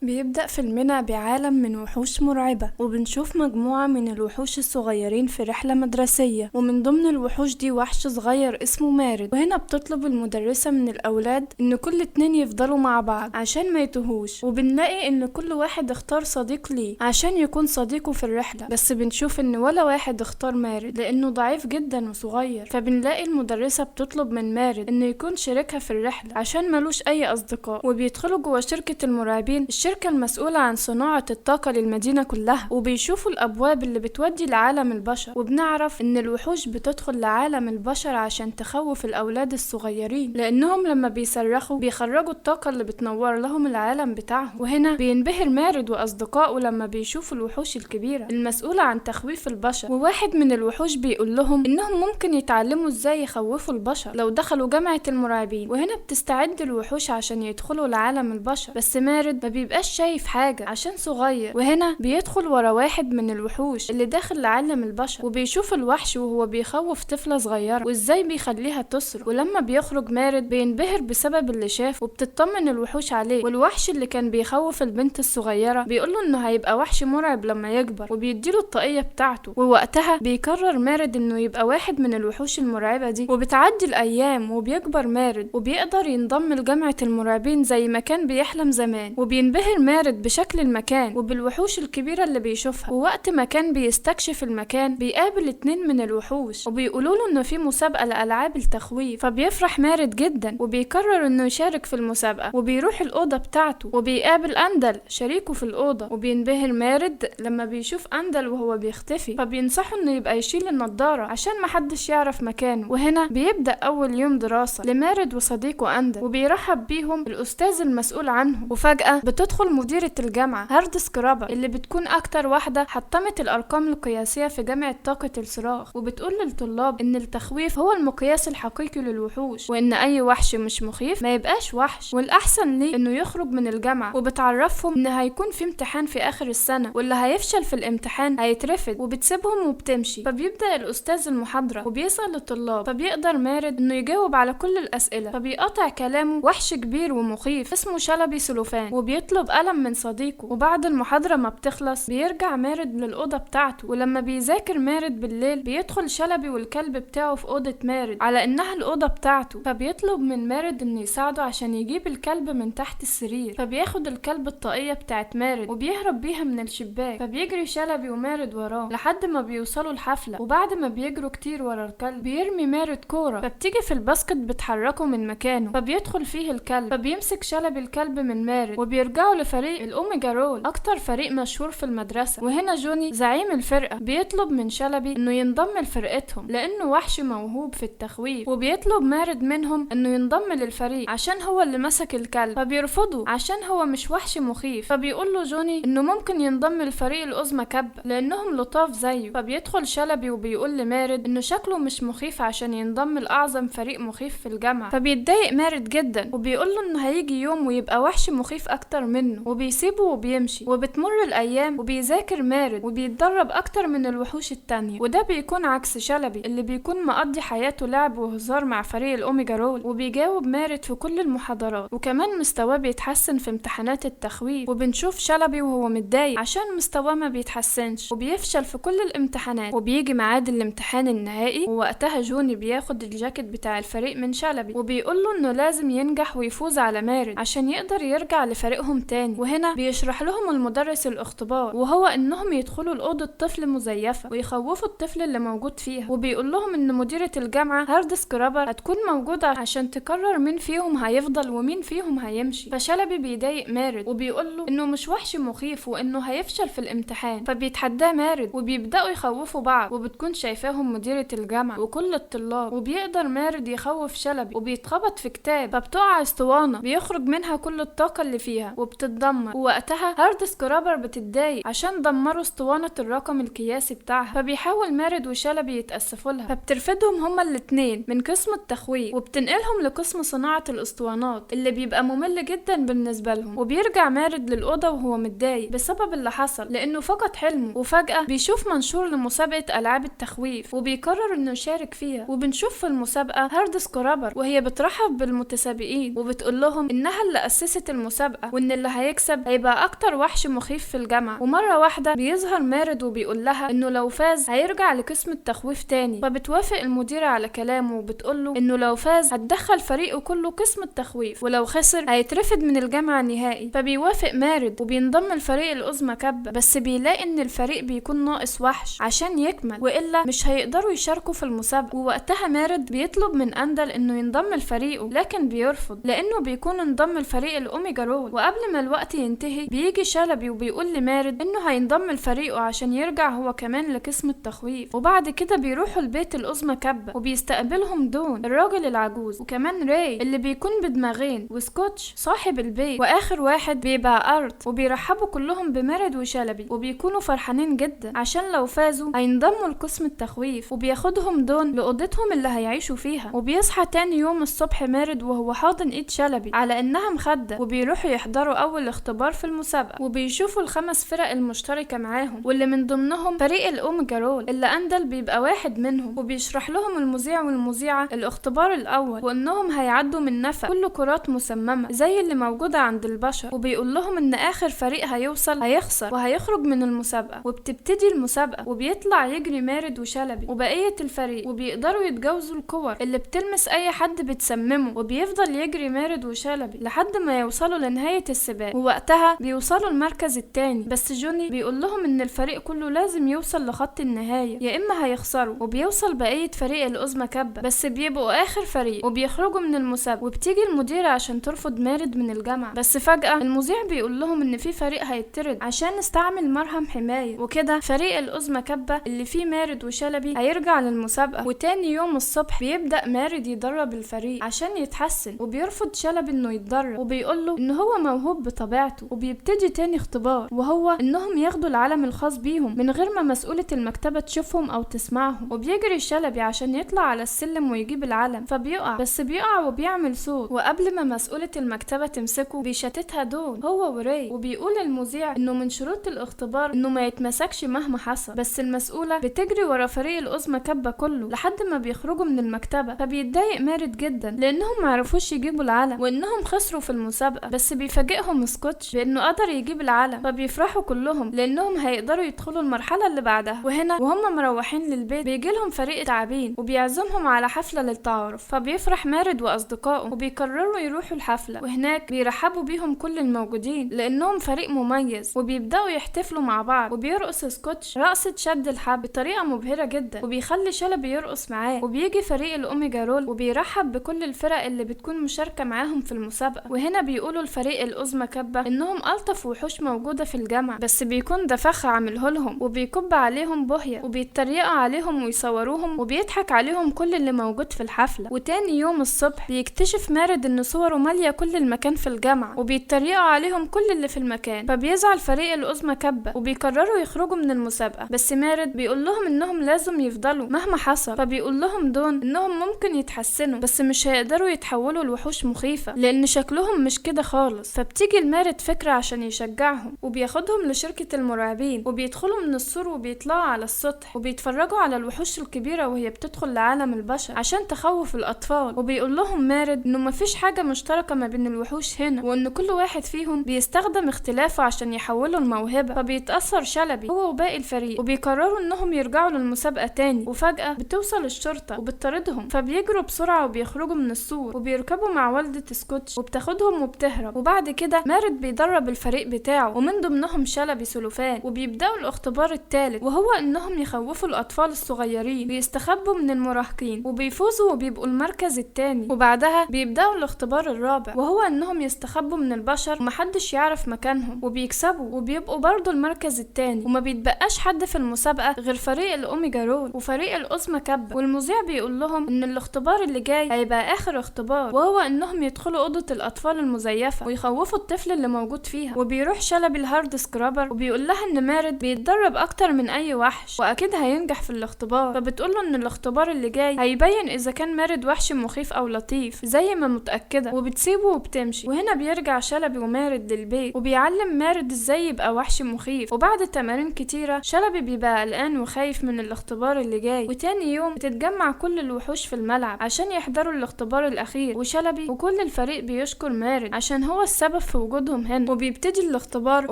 بيبدأ فيلمنا بعالم من وحوش مرعبة، وبنشوف مجموعة من الوحوش الصغيرين في رحلة مدرسية، ومن ضمن الوحوش دي وحش صغير اسمه مارد. وهنا بتطلب المدرسة من الأولاد إن كل اتنين يفضلوا مع بعض عشان ما يتوهوش، وبنلاقي إن كل واحد اختار صديق ليه عشان يكون صديقه في الرحلة، بس بنشوف إن ولا واحد اختار مارد لأنه ضعيف جدا وصغير. فبنلاقي المدرسة بتطلب من مارد إنه يكون شريكها في الرحلة عشان ملوش أي أصدقاء. وبيدخلوا جوا شركة المرعبين، الشركة المسؤولة عن صناعة الطاقة للمدينة كلها، وبيشوفوا الأبواب اللي بتودي لعالم البشر. وبنعرف إن الوحوش بتدخل لعالم البشر عشان تخوف الأولاد الصغيرين، لأنهم لما بيصرخوا بيخرجوا الطاقة اللي بتنور لهم العالم بتاعهم. وهنا بينبهر مارد وأصدقائه لما بيشوفوا الوحوش الكبيرة المسؤولة عن تخويف البشر. وواحد من الوحوش بيقول لهم إنهم ممكن يتعلموا إزاي يخوفوا البشر لو دخلوا جامعة المرعبين. وهنا بتستعد الوحوش عشان يدخلوا لعالم البشر، بس مارد ما بيبقاش شايف حاجة عشان صغير. وهنا بيدخل ورا واحد من الوحوش اللي داخل لعالم البشر، وبيشوف الوحش وهو بيخوف طفلة صغيرة وازاي بيخليها تصرخ. ولما بيخرج مارد بينبهر بسبب اللي شافه، وبتطمن الوحوش عليه. والوحش اللي كان بيخوف البنت الصغيرة بيقوله انه هيبقى وحش مرعب لما يكبر، وبيديله الطاقية بتاعته. ووقتها بيقرر مارد انه يبقى واحد من الوحوش المرعبة دي. وبتعدي الايام وبيكبر مارد وبيقدر ينضم لجامعة المرعبين زي ما كان بيحلم زمان. وبينبهر مارد بشكل المكان وبالوحوش الكبيرة اللي بيشوفها. ووقت ما كان بيستكشف المكان بيقابل اتنين من الوحوش وبيقولوا له انه في مسابقة لألعاب التخويف، فبيفرح مارد جدا وبيقرر انه يشارك في المسابقة. وبيروح الأوضة بتاعته وبيقابل أندل شريكه في الأوضة، وبينبهر مارد لما بيشوف أندل وهو بيختفي، فبينصحه انه يبقى يشيل النضارة عشان محدش يعرف مكانه. وهنا بيبدأ أول يوم دراسة لمارد وصديقه أندل، وبيرحب بيهم الأستاذ المسؤول عنهم. وفجأة بتدخل مديرة الجامعة هارد سكرابر اللي بتكون أكتر واحدة حطمت الأرقام القياسية في جامعة طاقة الصراخ، وبتقول للطلاب إن التخويف هو المقياس الحقيقي للوحوش، وإن أي وحش مش مخيف ما يبقاش وحش، والأحسن ليه إنه يخرج من الجامعة. وبتعرفهم إن هيكون في امتحان في آخر السنة، واللي هيفشل في الامتحان هيترفد، وبتسيبهم وبتمشي. فبيبدأ الأستاذ المحاضرة وبيسأل الطلاب، فبيقدر مارد إنه يجاوب على كل الأسئلة. فبيقاطع كلامه وحش كبير ومخيف اسمه شلبي سلوفان، وبيطلب قلم من صديقه. وبعد المحاضرة ما بتخلص بيرجع مارد للأوضة بتاعته، ولما بيذاكر مارد بالليل بيدخل شلبي والكلب بتاعه في أوضة مارد على إنها الأوضة بتاعته. فبيطلب من مارد إنه يساعده عشان يجيب الكلب من تحت السرير، فبياخد الكلب الطاقية بتاعت مارد وبيهرب بيها من الشباك. فبيجري شلبي ومارد وراه لحد ما بيوصلوا الحفلة، وبعد ما بيجروا كتير ورا الكلب بيرمي مارد كورة فبتيجي في ال basket بتحركه من مكانه، فبيدخل فيه الكلب. فبيمسك شلبي الكلب من مارد وبيرجعوا لفريق الأوميجا رول، أكتر فريق مشهور في المدرسة. وهنا جوني زعيم الفرقة بيطلب من شلبي إنه ينضم لفرقتهم لأنه وحش موهوب في التخويف، وبيطلب مارد منهم إنه ينضم للفريق عشان هو اللي مسك الكلب، فبيرفضوا عشان هو مش وحش مخيف. فبيقول له جوني إنه ممكن ينضم لفريق الأزمة كبة لأنهم لطاف زيه. فبيدخل شلبي وبيقول لمارد إنه شكله مش مخيف عشان ينضم لأعظم فريق مخيف في الجامعة. فبيتضايق مارد جدا وبيقول له إنه هيجي يوم ويبقى وحش مخيف أكتر منه، وبيسيبه وبيمشي. وبتمر الأيام وبيذاكر مارد وبيتدرب أكتر من الوحوش التانية، وده بيكون عكس شلبي اللي بيكون مقضي حياته لعب وهزار مع فريق الأوميجا رول. وبيجاوب مارد في كل المحاضرات، وكمان مستواه بيتحسن في امتحانات التخويف. وبنشوف شلبي وهو متضايق عشان مستواه ما بيتحسنش وبيفشل في كل الامتحانات. وبيجي ميعاد الامتحان النهائي، ووقتها جوني بياخد الجاكيت بتاع الفريق من شلبي وبيقول له انه لازم ينجح ويفوز على مارد عشان يقدر يرجع لفريقهم تاني. وهنا بيشرح لهم المدرس الاختبار، وهو انهم يدخلوا لأوضة طفل مزيفة ويخوفوا الطفل اللي موجود فيها. وبيقول لهم ان مديرة الجامعة هارد سكرابر هتكون موجودة عشان تقرر مين فيهم هيفضل ومين فيهم هيمشي. فشلبي بيضايق مارد وبيقول له انه مش وحش مخيف وانه هيفشل في الامتحان، فبيتحداه مارد وبيبداوا يخوفوا بعض، وبتكون شايفاهم مديرة الجامعة وكل الطلاب. وبيقدر مارد يخوف شلبي وبيتخبط في كتاب، فبتقع اسطوانة بيخرج منها كل الطاقة اللي فيها وبتتدمر. ووقتها هارد سكرابر بتتضايق عشان دمروا اسطوانة الرقم القياسي بتاعها، فبيحاول مارد وشلبي يتأسفوا لها، فبترفدهم هما الاتنين من قسم التخويف وبتنقلهم لقسم صناعة الاسطوانات اللي بيبقى ممل جدا بالنسبة لهم. وبيرجع مارد للأوضة وهو متضايق بسبب اللي حصل لأنه فقد حلمه. وفجأة بيشوف منشور لمسابقة ألعاب التخويف وبيقرر إنه يشارك فيها. وبنشوف في المسابقة هارد سكرابر وهي بترحب بالمتسابقين وبتقول لهم إنها اللي أسست المسابقة وإن اللي اللي هيكسب هيبقى اكتر وحش مخيف في الجامعة. ومرة واحدة بيظهر مارد وبيقول لها انه لو فاز هيرجع لقسم التخويف تاني، فبتوافق المديرة على كلامه وبتقول له انه لو فاز هتدخل فريقه كله قسم التخويف، ولو خسر هيترفد من الجامعة نهائي. فبيوافق مارد وبينضم لفريق الأوزما كابا، بس بيلاقي ان الفريق بيكون ناقص وحش عشان يكمل والا مش هيقدروا يشاركوا في المسابقة. ووقتها مارد بيطلب من أندل انه ينضم لفريقه، لكن بيرفض لانه بيكون انضم لفريق الأوميجا رول. وقبل ما الوقت ينتهي بيجي شلبي وبيقول لمارد انه هينضم لفريقه عشان يرجع هو كمان لقسم التخويف. وبعد كده بيروحوا لبيت الأوزما كابا وبيستقبلهم دون الراجل العجوز، وكمان راي اللي بيكون بدماغين، وسكوتش صاحب البيت، واخر واحد بيبقى ارت. وبيرحبوا كلهم بمارد وشلبي وبيكونوا فرحانين جدا عشان لو فازوا هينضموا لقسم التخويف. وبياخدهم دون لاوضتهم اللي هيعيشوا فيها. وبيصحى تاني يوم الصبح مارد وهو حاضن ايد شلبي على انها مخده، وبيروحوا يحضروا اول اختبار في المسابقة، وبيشوفوا الخمس فرق المشتركة معاهم واللي من ضمنهم فريق الاوميجا رول اللي اندل بيبقى واحد منهم. وبيشرح لهم المذيع والمذيعه الاختبار الاول وانهم هيعدوا من نفق كله كرات مسممه زي اللي موجودة عند البشر، وبيقول لهم ان اخر فريق هيوصل هيخسر وهيخرج من المسابقة. وبتبتدي المسابقة وبيطلع يجري مارد وشلبي وبقية الفريق، وبيقدروا يتجاوزوا الكور اللي بتلمس اي حد بتسممه، وبيفضل يجري مارد وشلبي لحد ما يوصلوا لنهاية السباق. ووقتها بيوصلوا المركز الثاني، بس جوني بيقول لهم ان الفريق كله لازم يوصل لخط النهاية يا اما هيخسروا. وبيوصل بقية فريق الأوزما كابا بس بيبقوا اخر فريق وبيخرجوا من المسابقة. وبتيجي المديرة عشان ترفض مارد من الجامعة، بس فجاة المذيع بيقول لهم ان في فريق هيطرد عشان استعمل مرهم حماية، وكده فريق الأوزما كابا اللي فيه مارد وشلبي هيرجع للمسابقه. وتاني يوم الصبح بيبدا مارد يدرب الفريق عشان يتحسن، وبيرفض شلبي انه يتدرب وبيقول له ان هو موهوب بطبيعته. وبيبتدي تاني اختبار وهو انهم ياخدوا العلم الخاص بيهم من غير ما مسؤولة المكتبة تشوفهم او تسمعهم. وبيجري شلبي عشان يطلع على السلم ويجيب العلم، فبيقع، بس بيقع وبيعمل صوت، وقبل ما مسؤولة المكتبة تمسكه بيشتتها دون هو وراي. وبيقول المذيع انه من شروط الاختبار انه ما يتمسكش مهما حصل، بس المسؤولة بتجري ورا فريق الأوزما كابا كله لحد ما بيخرجوا من المكتبة. فبيتضايق مارد جدا لانهم معرفوش يجيبوا العلم وانهم خسروا في المسابقة، بس بيفاجئهم سكوتش بانه قدر يجيب العلم، فبيفرحوا كلهم لانهم هيقدروا يدخلوا المرحلة اللي بعدها. وهنا وهم مروحين للبيت بيجيلهم فريق تعابين وبيعزمهم على حفلة للتعارف، فبيفرح مارد واصدقائه وبيقرروا يروحوا الحفلة. وهناك بيرحبوا بيهم كل الموجودين لانهم فريق مميز، وبيبداوا يحتفلوا مع بعض. وبيرقص سكوتش رقصة شد الحبل بطريقة مبهرة جدا، وبيخلي شلبي يرقص معاه. وبيجي فريق الاوميجا رول وبيرحب بكل الفرق اللي بتكون مشاركة معاهم في المسابقة. وهنا بيقولوا الفريق الأوزما كابا انهم الطف وحوش موجودة في الجامعة، بس بيكون ده فخ عامله لهم، وبيكب عليهم بهيه وبيتريقوا عليهم ويصوروهم وبيضحك عليهم كل اللي موجود في الحفلة. وتاني يوم الصبح بيكتشف مارد ان صوره ماليه كل المكان في الجامعة وبيتريقوا عليهم كل اللي في المكان، فبيزعل فريق الأوزما كابا وبيقرروا يخرجوا من المسابقة. بس مارد بيقول لهم انهم لازم يفضلوا مهما حصل، فبيقول لهم دون انهم ممكن يتحسنوا بس مش هيقدروا يتحولوا لوحوش مخيفة لان شكلهم مش كده خالص. فبتيجي المارد فكرة عشان يشجعهم، وبياخدهم لشركة المرعبين وبيدخلوا من السور وبيطلعوا على السطح وبيتفرجوا على الوحوش الكبيرة وهي بتدخل لعالم البشر عشان تخوف الأطفال. وبيقول لهم مارد انه مفيش حاجة مشتركة ما بين الوحوش هنا، وان كل واحد فيهم بيستخدم اختلافه عشان يحوله الموهبة. فبيتأثر شلبي هو وباقي الفريق وبيقرروا انهم يرجعوا للمسابقة تاني. وفجأة بتوصل الشرطة وبتطاردهم، فبيجروا بسرعة وبيخرجوا من السور وبيركبوا مع والدة سكوتش وبتاخدهم وبتهرب. وبعد كده مارد بيدرب الفريق بتاعه ومن ضمنهم شلبي سلوفان، وبيبدأوا الاختبار الثالث وهو انهم يخوفوا الاطفال الصغيرين ويستخبوا من المراهقين، وبيفوزوا وبيبقوا المركز الثاني. وبعدها بيبدأوا الاختبار الرابع وهو انهم يستخبوا من البشر ومحدش يعرف مكانهم، وبيكسبوا وبيبقوا برضو المركز الثاني. وما بيتبقاش حد في المسابقة غير فريق الاوميجا رول وفريق الأوزما كابا. والمذيع بيقول لهم ان الاختبار اللي جاي هيبقى اخر اختبار، وهو انهم يدخلوا اوضة الاطفال المزيفة ويخوفوا الطفل اللي موجود فيها. وبيروح شلبي الهارد سكرابر وبيقول لها ان مارد بيتدرب اكتر من اي وحش واكيد هينجح في الاختبار، فبتقول له ان الاختبار اللي جاي هيبين اذا كان مارد وحش مخيف او لطيف زي ما متاكدة، وبتسيبه وبتمشي. وهنا بيرجع شلبي ومارد للبيت وبيعلم مارد ازاي يبقى وحش مخيف. وبعد تمارين كتيرة شلبي بيبقى قلقان وخايف من الاختبار اللي جاي. وتاني يوم بتتجمع كل الوحوش في الملعب عشان يحضروا الاختبار الاخير، وشلبي وكل الفريق بيشكر مارد عشان هو السبب في في وجودهم هنا. وبيبتدي الاختبار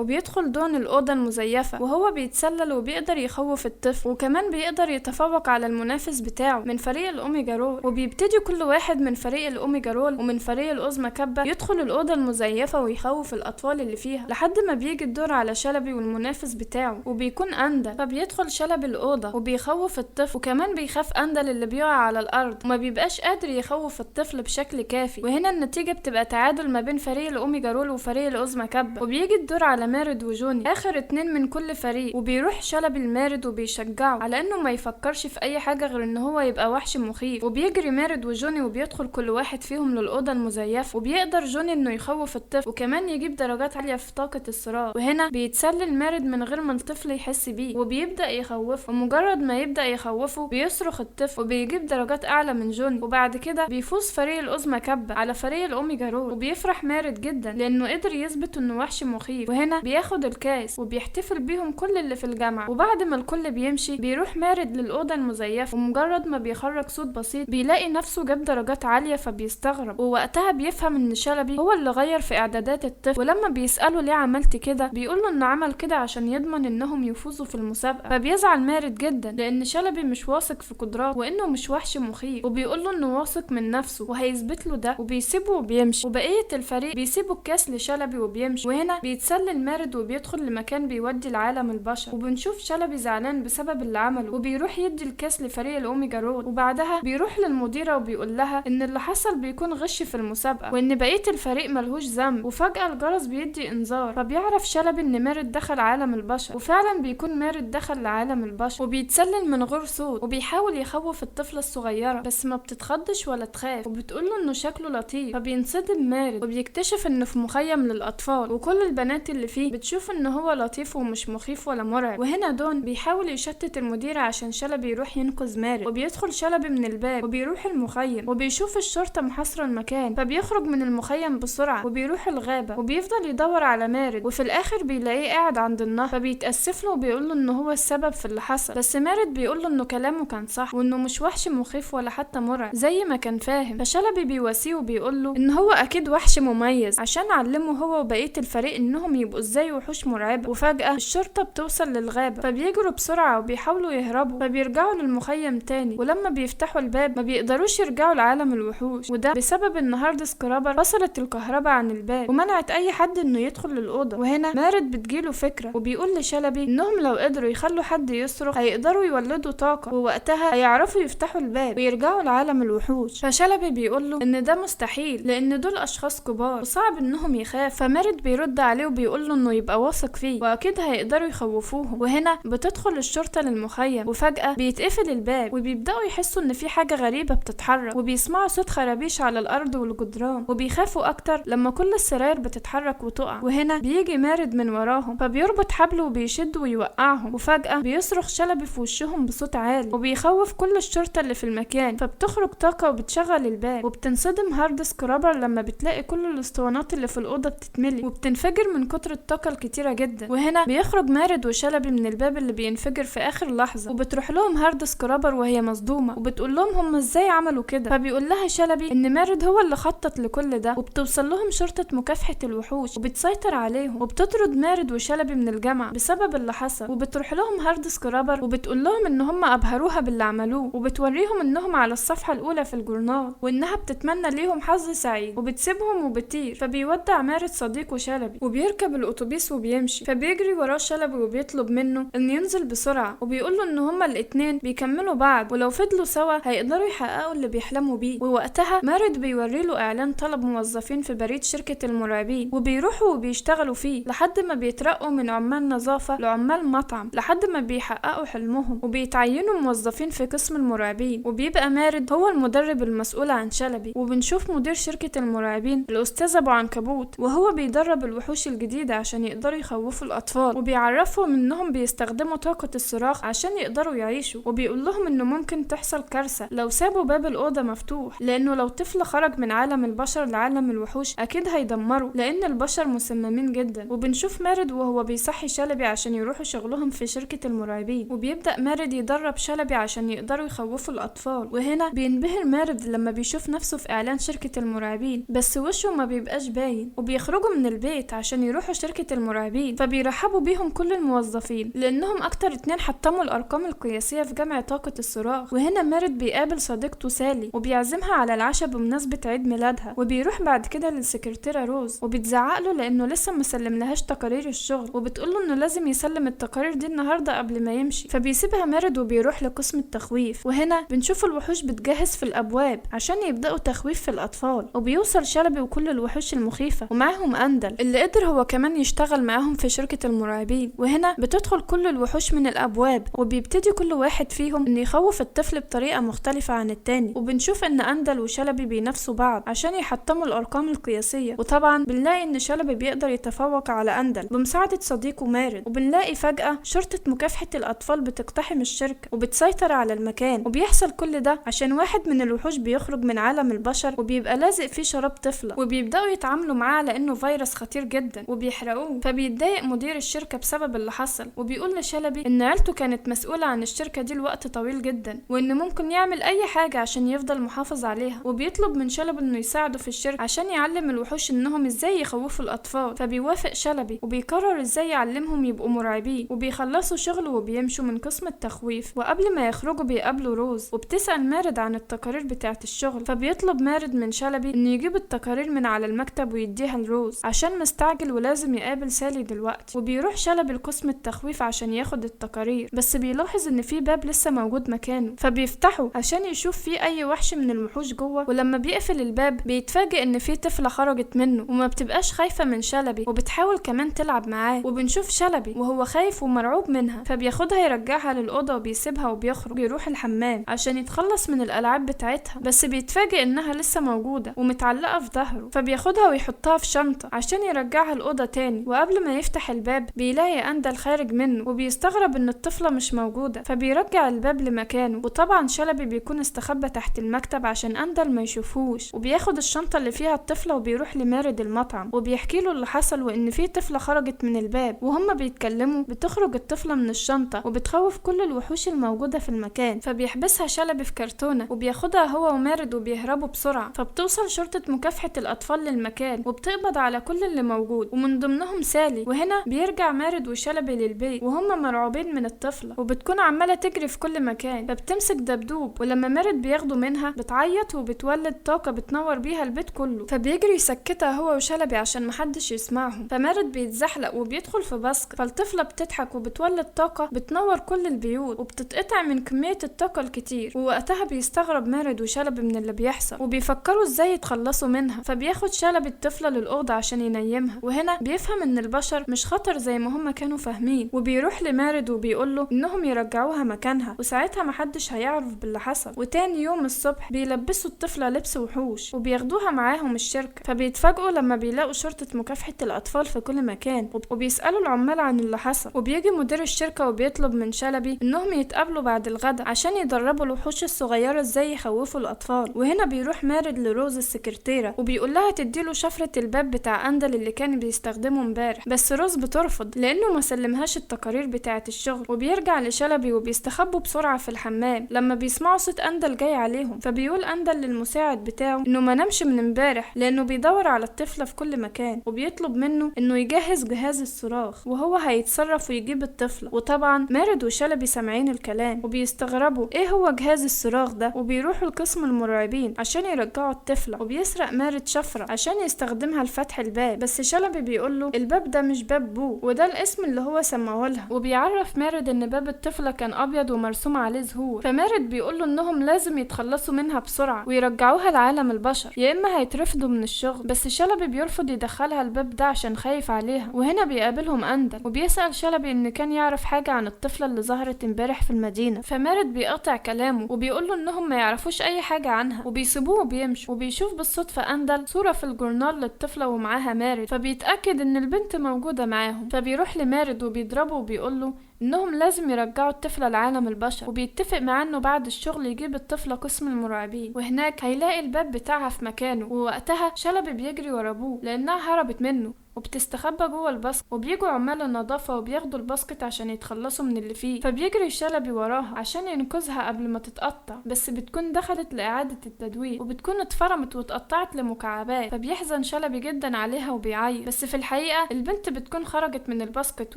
وبيدخل دون الأوضة المزيفة وهو بيتسلل وبيقدر يخوف الطفل، وكمان بيقدر يتفوق على المنافس بتاعه من فريق الأوميجا رول. وبيبتدي كل واحد من فريق الأوميجا رول ومن فريق الأوزما كابا يدخل الأوضة المزيفة ويخوف الأطفال اللي فيها، لحد ما بيجي الدور على شلبي والمنافس بتاعه وبيكون أندل. فبيدخل شلبي الأوضة وبيخوف الطفل، وكمان بيخاف أندل اللي بيقع على الأرض وما بيبقاش قادر يخوف الطفل بشكل كافي. وهنا النتيجة بتبقى تعادل ما بين فريق الأوميجا رول وفريق الأوزما كابا. وبيجي الدور على مارد وجوني آخر 2 من كل فريق، وبيروح شلبي المارد وبيشجعه على انه ما يفكرش في اي حاجة غير ان هو يبقى وحش مخيف. وبيجري مارد وجوني وبيدخل كل واحد فيهم للأوضة المزيفة، وبيقدر جوني انه يخوف الطفل وكمان يجيب درجات عالية في طاقة الصراخ. وهنا بيتسلل مارد من غير ما الطفل يحس بيه وبيبدأ يخوفه، ومجرد ما يبدأ يخوفه بيصرخ الطفل وبيجيب درجات اعلى من جوني. وبعد كده بيفوز فريق الأوزما كابا على فريق الأوميجا رول، وبيفرح مارد جدا لانه قدر يثبت انه وحش مخيف. وهنا بياخد الكاس وبيحتفل بيهم كل اللي في الجامعة. وبعد ما الكل بيمشي بيروح مارد للأوضة المزيفة، ومجرد ما بيخرج صوت بسيط بيلاقي نفسه جاب درجات عالية فبيستغرب. ووقتها بيفهم ان شلبي هو اللي غير في اعدادات الطفل، ولما بيسأله ليه عملت كده بيقوله انه عمل كده عشان يضمن انهم يفوزوا في المسابقة. فبيزعل مارد جدا لان شلبي مش واثق في قدراته وانه مش وحش مخيف، وبيقوله انه واثق من نفسه وهيثبت له ده، وبيسيبه وبيمشي. وبقية الفريق بيسيبوا الكاس لشلبي وبيمشي. وهنا بيتسلل مارد وبيدخل لمكان بيودي العالم البشر، وبنشوف شلبي زعلان بسبب اللي عمله وبيروح يدي الكاس لفريق الأوميجا رول. وبعدها بيروح للمديرة وبيقول لها ان اللي حصل بيكون غش في المسابقة وان بقية الفريق ملهوش ذنب. وفجأة الجرس بيدي انذار، فبيعرف شلبي ان مارد دخل عالم البشر، وفعلا بيكون مارد دخل لعالم البشر وبيتسلل من غير صوت وبيحاول يخوف الطفلة الصغيرة بس ما بتتخضش ولا تخاف، وبتقوله انه شكله لطيف. فبينصدم مارد وبيكتشف انه في مخيم للأطفال وكل البنات اللي فيه بتشوف ان هو لطيف ومش مخيف ولا مرعب. وهنا دون بيحاول يشتت المدير عشان شلبي يروح ينقذ مارد، وبيدخل شلبي من الباب وبيروح المخيم وبيشوف الشرطة محاصرة المكان، فبيخرج من المخيم بسرعة وبيروح الغابة وبيفضل يدور على مارد، وفي الآخر بيلاقيه قاعد عند النهر. فبيتأسف له وبيقول له ان هو السبب في اللي حصل، بس مارد بيقول له انه كلامه كان صح وانه مش وحش مخيف ولا حتى مرعب زي ما كان فاهم. فشلبي بيواسيه وبيقول له ان هو اكيد وحش مميز عشان علمه هو وبقية الفريق انهم يبقوا ازاي وحوش مرعبة. وفجأة الشرطة بتوصل للغابة فبيجروا بسرعة وبيحاولوا يهربوا، فبيرجعوا للمخيم تاني، ولما بيفتحوا الباب ما بيقدروش يرجعوا لعالم الوحوش، وده بسبب ان هارد سكرابر فصلت الكهرباء عن الباب ومنعت اي حد انه يدخل للأوضة. وهنا مارد بتجيله فكرة وبيقول لشلبي انهم لو قدروا يخلوا حد يصرخ هيقدروا يولدوا طاقة ووقتها هيعرفوا يفتحوا الباب ويرجعوا لعالم الوحوش. فشلبي بيقول له ان ده مستحيل لان دول اشخاص كبار وصعب انهم يخافوا. فمارد بيرد عليه وبيقول له انه يبقى واثق فيه واكيد هيقدروا يخوفوهم. وهنا بتدخل الشرطة للمخيم وفجأة بيتقفل الباب وبيبدأوا يحسوا ان في حاجة غريبة بتتحرك، وبيسمعوا صوت خرابيش على الارض والجدران، وبيخافوا اكتر لما كل السراير بتتحرك وتقع. وهنا بيجي مارد من وراهم فبيربط حبله وبيشد ويوقعهم، وفجأة بيصرخ شلبي في وشهم بصوت عالي وبيخوف كل الشرطة اللي في المكان، فبتخرج طاقة وبتشغل الباب. وبتنصدم هارد سكرابر لما بتلاقي كل الاسطوانات اللي في الأوضة بتتملي وبتنفجر من كتر الطاقة الكتيرة جدا. وهنا بيخرج مارد وشلبي من الباب اللي بينفجر في آخر لحظة، وبتروح لهم هارد سكرابر وهي مصدومة وبتقول لهم هم ازاي عملوا كده. فبيقول لها شلبي ان مارد هو اللي خطط لكل ده، وبتوصل لهم شرطة مكافحة الوحوش وبتسيطر عليهم وبتطرد مارد وشلبي من الجامعة بسبب اللي حصل. وبتروح لهم هارد سكرابر وبتقول لهم ان هم ابهروها باللي عملوه، وبتوريهم انهم على الصفحة الاولى في الجورنال وانها بتتمنى ليهم حظ سعيد، وبتسيبهم وبتطير. فبيودع مارد صديقه شلبي وبيركب الاتوبيس وبيمشي، فبيجري وراه شلبي وبيطلب منه ان ينزل بسرعة، وبيقول له ان هما الاتنين بيكملوا بعض ولو فضلوا سوا هيقدروا يحققوا اللي بيحلموا بيه. ووقتها مارد بيوري له اعلان طلب موظفين في بريد شركة المرعبين، وبيروحوا وبيشتغلوا فيه لحد ما بيترقوا من عمال نظافة لعمال مطعم لحد ما بيحققوا حلمهم وبيتعينوا موظفين في قسم المرعبين. وبيبقى مارد هو المدرب المسؤول عن شلبي. وبنشوف مدير شركة المرعبين الأستاذ أبو عنكبوت وهو بيدرب الوحوش الجديدة عشان يقدروا يخوفوا الأطفال، وبيعرفهم إنهم بيستخدموا طاقة الصراخ عشان يقدروا يعيشوا، وبيقول لهم إنه ممكن تحصل كارثة لو سابوا باب الأوضة مفتوح، لأنه لو طفل خرج من عالم البشر لعالم الوحوش أكيد هيدمروا لأن البشر مسممين جدا. وبنشوف مارد وهو بيصحي شلبي عشان يروحوا شغلهم في شركة المرعبين، وبيبدأ مارد يدرب شلبي عشان يقدروا يخوفوا الأطفال. وهنا بينبهر مارد لما بيشوف نفسه في إعلان شركة المرعبين، بس وشه ما بيبقاش باين. وبيخرجوا من البيت عشان يروحوا شركة المرعبين. فبيرحبوا بيهم كل الموظفين لانهم اكتر 2 حطموا الارقام القياسية في جمع طاقة الصراخ. وهنا مارد بيقابل صديقته سالي وبيعزمها على العشاء بمناسبة عيد ميلادها. وبيروح بعد كده للسكرتيرة روز وبتزعق له لانه لسه ما سلملهاش تقارير الشغل، وبتقول له انه لازم يسلم التقارير دي النهارده قبل ما يمشي. فبيسيبها مارد وبيروح لقسم التخويف. وهنا بنشوف الوحوش بتجهز في الابواب عشان يبداوا تخويف في الاطفال. وبيوصل شلبي وكل الوحوش المخيفة ومعاهم اندل اللي قدر هو كمان يشتغل معاهم في شركة المرعبين. وهنا بتدخل كل الوحوش من الابواب وبيبتدي كل واحد فيهم انه يخوف الطفل بطريقة مختلفة عن التاني. وبنشوف ان اندل وشلبي بينافسوا بعض عشان يحطموا الارقام القياسية. وطبعا بنلاقي ان شلبي بيقدر يتفوق على اندل بمساعدة صديقه مارد. وبنلاقي فجأة شرطة مكافحة الاطفال بتقتحم الشركة وبتسيطر على المكان. وبيحصل كل ده عشان واحد من الوحوش بيخرج من عالم البشر وبيبقى لازق فيه شراب طفلة، وبيبدأوا يتعاملوا معاه على انه فيروس خطير جدا وبيحرقوه. فبيتضايق مدير الشركة بسبب اللي حصل وبيقول لشلبي ان عيلته كانت مسؤولة عن الشركة دي لوقت طويل جدا وان ممكن يعمل اي حاجة عشان يفضل محافظ عليها. وبيطلب من شلبي انه يساعده في الشركة عشان يعلم الوحوش انهم ازاي يخوفوا الاطفال. فبيوافق شلبي وبيقرر ازاي يعلمهم يبقوا مرعبين. وبيخلصوا شغل وبيمشوا من قسم التخويف. وقبل ما يخرجوا بيقابلوا روز وبتسأل مارد عن التقارير بتاعة الشغل. فبيطلب مارد من شلبي انه يجيب التقارير من على المكتب ويديها لروز عشان مستعجل ولازم يقابل سالي دلوقتي. وبيروح شلبي لقسم التخويف عشان ياخد التقارير، بس بيلاحظ ان في باب لسه موجود مكانه فبيفتحه عشان يشوف فيه اي وحش من الوحوش جوه. ولما بيقفل الباب بيتفاجئ ان في طفلة خرجت منه وما بتبقاش خايفة من شلبي وبتحاول كمان تلعب معاه. وبنشوف شلبي وهو خايف ومرعوب منها فبياخدها يرجعها للأوضة وبيسيبها وبيخرج يروح الحمام عشان يتخلص من الألعاب بتاعتها، بس بيتفاجئ انها لسه موجودة ومتعلقة في ظهره. فبياخدها ويحطها في شنطة عشان يرجعها الأوضة تاني. وقبل ما يفتح الباب بيلاقي أندل خارج منه وبيستغرب ان الطفلة مش موجودة فبيرجع الباب لمكانه. وطبعا شلبي بيكون استخبى تحت المكتب عشان أندل ما يشوفوش. وبياخد الشنطة اللي فيها الطفلة وبيروح لمارد المطعم وبيحكي له اللي حصل وان في طفلة خرجت من الباب. وهم بيتكلموا بتخرج الطفلة من الشنطة وبتخوف كل الوحوش الموجودة في المكان. فبيحبسها شلبي في كرتونة وبياخدها هو ومارد وبيهربوا بسرعة. فبتوصل شرطة مكافحة الأطفال للمكان وبتقبض على كل اللي موجود ومن ضمنهم سالي. وهنا بيرجع مارد وشلبي للبيت وهم مرعوبين من الطفلة وبتكون عمالة تجري في كل مكان. فبتمسك دبدوب ولما مارد بياخده منها بتعيط وبتولد طاقة بتنور بيها البيت كله. فبيجري يسكتها هو وشلبي عشان محدش يسمعهم. فمارد بيتزحلق وبيدخل في بسك، فالطفلة بتضحك وبتولد طاقة بتنور كل البيوت وبتتقطع من كمية الطاقة الكتير. ووقتها بيستغرب مارد وشلبي من اللي بيحصل وبيفكروا ازاي يتخلصوا منها. فبياخد شلبي الطفلة للأوضة عشان ينيمها. وهنا بيفهم ان البشر مش خطر زي ما هم كانوا فاهمين. وبيروح لمارد وبيقوله انهم يرجعوها مكانها وساعتها محدش هيعرف باللي حصل. وتاني يوم الصبح بيلبسوا الطفلة لبس وحوش وبياخدوها معاهم الشركة. فبيتفاجئوا لما بيلاقوا شرطة مكافحة الأطفال في كل مكان وبيسألوا العمال عن اللي حصل. وبيجي مدير الشركة وبيطلب من شلبي انهم يتقابلوا بعد الغداء عشان يدربوا الوحوش الصغيرة ازاي يخوفوا الأطفال. وهنا بيروح مارد لروز السكرتيرة وبيقول لها تديله شفرة الباب بتاع أندل اللي كان بيستخدمه امبارح، بس روز بترفض لأنه ما سلمهاش التقارير بتاعة الشغل. وبيرجع لشلبي وبيستخبوا بسرعة في الحمام لما بيسمعوا صوت أندل جاي عليهم. فبيقول أندل للمساعد بتاعه انه ما نامش من امبارح لأنه بيدور على الطفلة في كل مكان، وبيطلب منه انه يجهز جهاز الصراخ وهو هيتصرف ويجيب الطفلة. وطبعا مارد وشلبي سامعين الكلام وبيستغربوا ايه هو جهاز الصراخ ده، وبيروحوا لقسم المرعبين عشان يرجعوا الطفلة. وبيسرق مارد شفرة عشان يستخدمها لفتح الباب، بس شلبي بيقوله الباب ده مش باب بو، وده الاسم اللي هو سماه لها. وبيعرف مارد ان باب الطفلة كان ابيض ومرسوم عليه زهور. فمارد بيقوله انهم لازم يتخلصوا منها بسرعة ويرجعوها لعالم البشر يا اما هيترفضوا من الشغل، بس شلبي بيرفض يدخلها الباب ده عشان خايف عليها. وهنا بيقابلهم أندل وبيسأل شلبي ان كان يعرف حاجة عن الطفلة اللي ظهرت امبارح في المدينة. فمارد بيقطع كلامه وبيقوله انهم ما يعرفوش اي حاجة عنها وبيسيبوه وبيمشوا. وبيشوف بالصدفة أندل صورة في الجورنال للطفلة ومعاها مارد، فبيتأكد ان البنت موجودة معاهم. فبيروح لمارد وبيضربه وبيقوله انهم لازم يرجعوا الطفلة لعالم البشر، وبيتفق معاه انه بعد الشغل يجيب الطفلة قسم المرعبين وهناك هيلاقي الباب بتاعها في مكانه. ووقتها شلبي بيجري ورا ابوه لانها هربت منه. وبتستخبى جوه ال basket، وبيجوا عمال النظافة وبياخدوا ال basket عشان يتخلصوا من اللي فيه. فبيجري شلبي وراها عشان ينقذها قبل ما تتقطع، بس بتكون دخلت لإعادة التدوير وبتكون اتفرمت واتقطعت لمكعبات. فبيحزن شلبي جدا عليها وبيعيط، بس في الحقيقة البنت بتكون خرجت من ال basket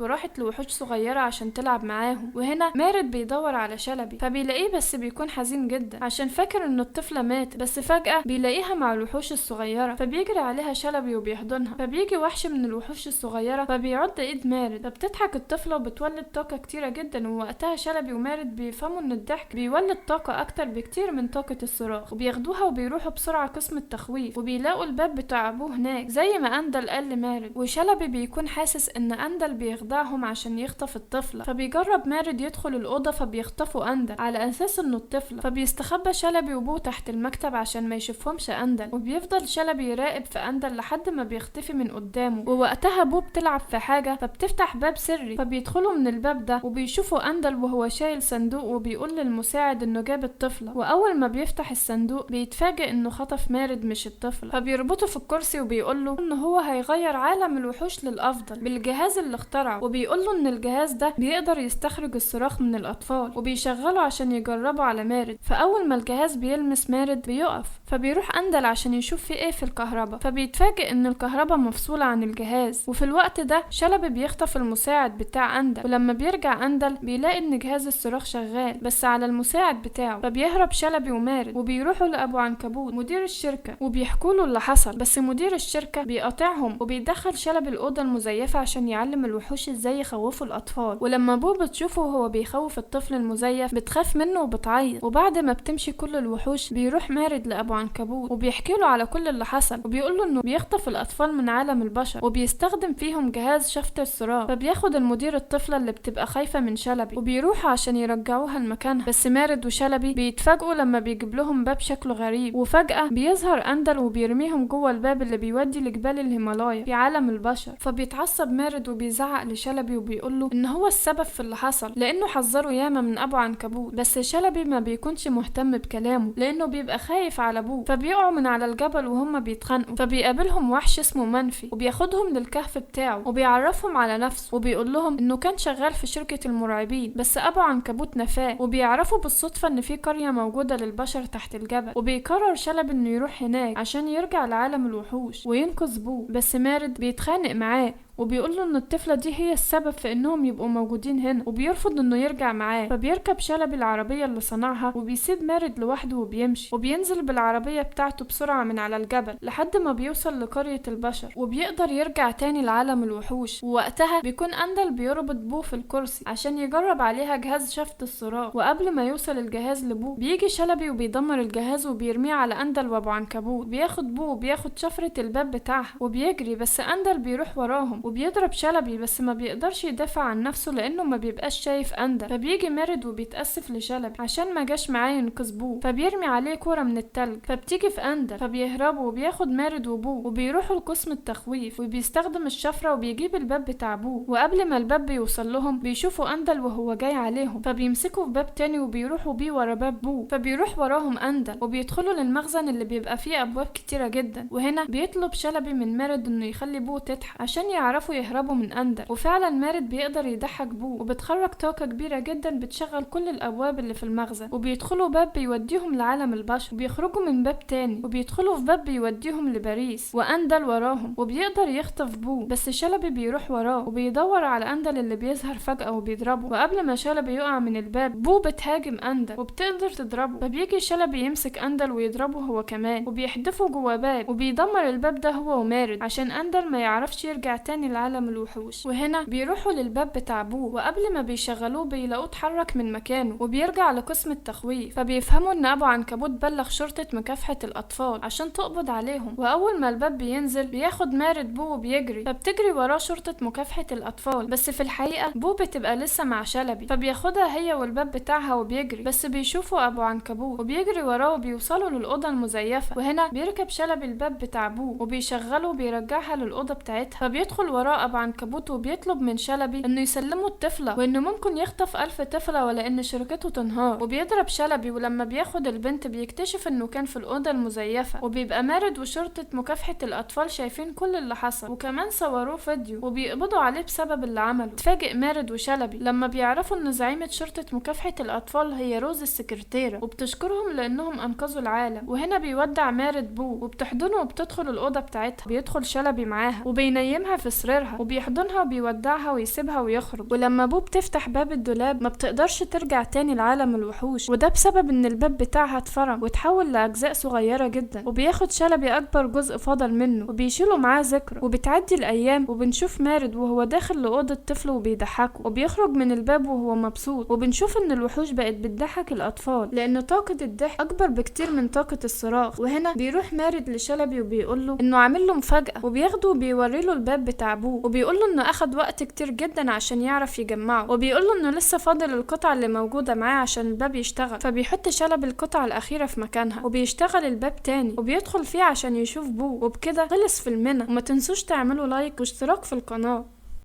وراحت لوحوش صغيرة عشان تلعب معاهم. وهنا مارد بيدور على شلبي فبيلاقيه، بس بيكون حزين جدا عشان فاكر ان الطفلة ماتت، بس فجأة بيلاقيها مع الوحوش الصغيرة فبيجري عليها شلبي وبيحضنها. فبيجي وحش من الوحوش الصغيرة فبيعض ايد مارد، فبتضحك الطفلة وبتولد طاقة كتيرة جدا. ووقتها شلبي ومارد بيفهموا ان الضحك بيولد طاقة اكتر بكتير من طاقة الصراخ، وبياخدوها وبيروحوا بسرعة قسم التخويف وبيلاقوا الباب بتاع ابوه هناك زي ما اندل قال لمارد. وشلبي بيكون حاسس ان اندل بيخدعهم عشان يخطف الطفلة، فبيجرب مارد يدخل الأوضة فبيخطفوا اندل على اساس انه الطفلة. فبيستخبى شلبي وبوه تحت المكتب عشان ما يشوفهمش اندل، وبيفضل شلبي يراقب في اندل لحد ما بيختفي من قدامه. ووقتها بو بتلعب في حاجة فبتفتح باب سري، فبيدخلوا من الباب ده وبيشوفوا اندل وهو شايل صندوق وبيقول للمساعد انه جاب الطفلة. واول ما بيفتح الصندوق بيتفاجئ انه خطف مارد مش الطفلة، فبيربطه في الكرسي وبيقول له ان هو هيغير عالم الوحوش للافضل بالجهاز اللي اخترعه، وبيقول له ان الجهاز ده بيقدر يستخرج الصراخ من الاطفال وبيشغله عشان يجربه على مارد. فاول ما الجهاز بيلمس مارد بيقف، فبيروح اندل عشان يشوف في ايه في الكهرباء، فبيتفاجئ ان الكهرباء مفصولة عن الجهاز. وفي الوقت ده شلبي بيخطف المساعد بتاع اندل، ولما بيرجع اندل بيلاقي ان جهاز الصراخ شغال بس على المساعد بتاعه. فبيهرب شلبي ومارد وبيروحوا لابو عنكبوت مدير الشركة وبيحكوا له اللي حصل، بس مدير الشركة بيقاطعهم وبيدخل شلبي الأوضة المزيفة عشان يعلم الوحوش ازاي يخوفوا الأطفال. ولما بو بتشوفه وهو بيخوف الطفل المزيف بتخاف منه وبتعيط. وبعد ما بتمشي كل الوحوش بيروح مارد لأبو عنكبوت وبيحكي له على كل اللي حصل، وبيقول له انه بيخطف الأطفال من عالم البشر وبيستخدم فيهم جهاز شفط الصراخ. فبياخد المدير الطفلة اللي بتبقى خايفة من شلبي وبيروحوا عشان يرجعوها لمكانها، بس مارد وشلبي بيتفاجئوا لما بيجيب لهم باب شكله غريب، وفجأة بيظهر أندل وبيرميهم جوه الباب اللي بيودي لجبال الهيمالايا في عالم البشر. فبيتعصب مارد وبيزعق لشلبي وبيقول له ان هو السبب في اللي حصل لانه حذره ياما من ابو عنكبوت، بس شلبي ما بيكونش مهتم بكلامه لانه بيبقى خايف على ابوه. فبيقعوا من على الجبل وهم بيتخانقوا، فبيقابلهم وحش اسمه منفي وبياخدهم للكهف بتاعه وبيعرفهم على نفسه وبيقول لهم انه كان شغال في شركة المرعبين بس ابو عنكبوت نفاه. وبيعرفوا بالصدفة ان في قرية موجودة للبشر تحت الجبل، وبيقرر شلبي انه يروح هناك عشان يرجع لعالم الوحوش وينقذ بوه، بس مارد بيتخانق معاه وبيقول له ان الطفلة دي هي السبب في انهم يبقوا موجودين هنا، وبيرفض انه يرجع معاه. فبيركب شلبي العربية اللي صنعها وبيسيب مارد لوحده وبيمشي، وبينزل بالعربية بتاعته بسرعة من على الجبل لحد ما بيوصل لقرية البشر وبيقدر يرجع تاني لعالم الوحوش. ووقتها بيكون اندل بيربط بوه في الكرسي عشان يجرب عليها جهاز شفط الصراخ، وقبل ما يوصل الجهاز لبوه بيجي شلبي وبيدمر الجهاز وبيرميه على اندل وابو عنكبوت. بياخد بوه وبياخد شفرة الباب بتاعها وبيجري، بس اندل بيروح وراهم وبيضرب شلبي بس ما بيقدرش يدافع عن نفسه لانه ما بيبقاش شايف اندل. فبيجي مارد وبيتأسف لشلبي عشان ما جاش معاه ينقذ بوه، فبيرمي عليه كرة من التلج فبتيجي في اندل، فبيهربوا وبياخد مارد وبوه وبيروحوا لقسم التخويف وبيستخدم الشفرة وبيجيب الباب بتاع بوه. وقبل ما الباب بيوصل لهم بيشوفوا اندل وهو جاي عليهم، فبيمسكوا في باب تاني وبيروحوا بيه ورا باب بوه، فبيروح وراهم اندل وبيدخلوا للمخزن اللي بيبقى فيه ابواب كتيرة جدا. وهنا بيطلب شلبي من مارد انه يخلي بوه تضحك عشان يعرفوا يهربوا من اندل، وفعلا مارد بيقدر يضحك بوه وبتخرج طاقة كبيرة جدا بتشغل كل الابواب اللي في المخزن، وبيدخلوا باب بيوديهم لعالم البشر، وبيخرجوا من باب تاني وبيدخلوا في باب بيوديهم لباريس، واندل وراهم وبيقدر يخطف بوه بس شلبي بيروح وراه وبيدور على اندل اللي بيظهر فجأة وبيضربه. وقبل ما شلبي يقع من الباب بوه بتهاجم اندل وبتقدر تضربه، فبيجي شلبي يمسك اندل ويضربه هو كمان وبيحدفه جوه باب وبيدمر الباب ده هو ومارد عشان اندل ما يعرفش يرجع تاني لعالم الوحوش. وهنا بيروحوا للباب بتاع بوه، وقبل ما بيشغلوه بيلاقوه اتحرك من مكانه وبيرجع لقسم التخويف، فبيفهموا ان ابو عنكبوت بلغ شرطة مكافحة الاطفال عشان تقبض عليهم. واول ما الباب بينزل بياخد مارد بوه وبيجري، فبتجري وراه شرطة مكافحة الاطفال، بس في الحقيقة بوه بتبقى لسه مع شلبي، فبياخدها هي والباب بتاعها وبيجري، بس بيشوفوا ابو عنكبوت وبيجري وراه وبيوصلوا للأوضة المزيفة. وهنا بيركب شلبي الباب بتاع بوه وبيشغله وبيرجعها للأوضة بتاعتها، فبيدخل وراه ابو عنكبوت وبيطلب من شلبي انه يسلمه الطفلة وانه ممكن يخطف 1000 طفلة ولا ان شركته تنهار. وبيضرب شلبي، ولما بياخد البنت بيكتشف انه كان في الأوضة المزيفة، وبيبقى مارد وشرطة مكافحة الأطفال شايفين كل اللي حصل وكمان صوروه فيديو وبيقبضوا عليه بسبب اللي عمله. اتفاجئ مارد وشلبي لما بيعرفوا ان زعيمة شرطة مكافحة الأطفال هي روز السكرتيرة، وبتشكرهم لانهم انقذوا العالم. وهنا بيودع مارد بو وبتحضنه وبتدخل الأوضة بتاعتها. بيدخل شلبي معاها وبينيمها في سريرها وبيحضنها وبيودعها ويسيبها ويخرج. ولما بو بتفتح باب الدولاب ما بتقدرش ترجع تاني لعالم الوحوش، وده بسبب ان الباب بتاعها اتفرم وتحول لأجزاء صغيرة جدا. وبياخد شلبي أكبر جزء فضل منه وبيشيله معاه ذكرى. وبتعدي الأيام وبنشوف مارد وهو داخل لأوضة طفل وبيضحكه، وبيخرج من الباب وهو مبسوط. وبنشوف ان الوحوش بقت بتضحك الأطفال لأن طاقة الضحك أكبر بكتير من طاقة الصراخ. وهنا بيروح مارد لشلبي وبيقول له انه عامل له مفاجأة، وبياخده وبيوري له الباب بتاع ابوه، وبيقول له انه اخد وقت كتير جدا عشان يعرف يجمعه، وبيقول له انه لسه فاضل القطعة اللي موجودة معاه عشان الباب يشتغل. فبيحط شلبي القطعة الأخيرة في مكانها وبيشتغل الباب تاني وبيدخل فيه عشان يشوف بوه. وبكده خلص فيلمنا، وما تنسوش تعملوا لايك واشتراك في القناة.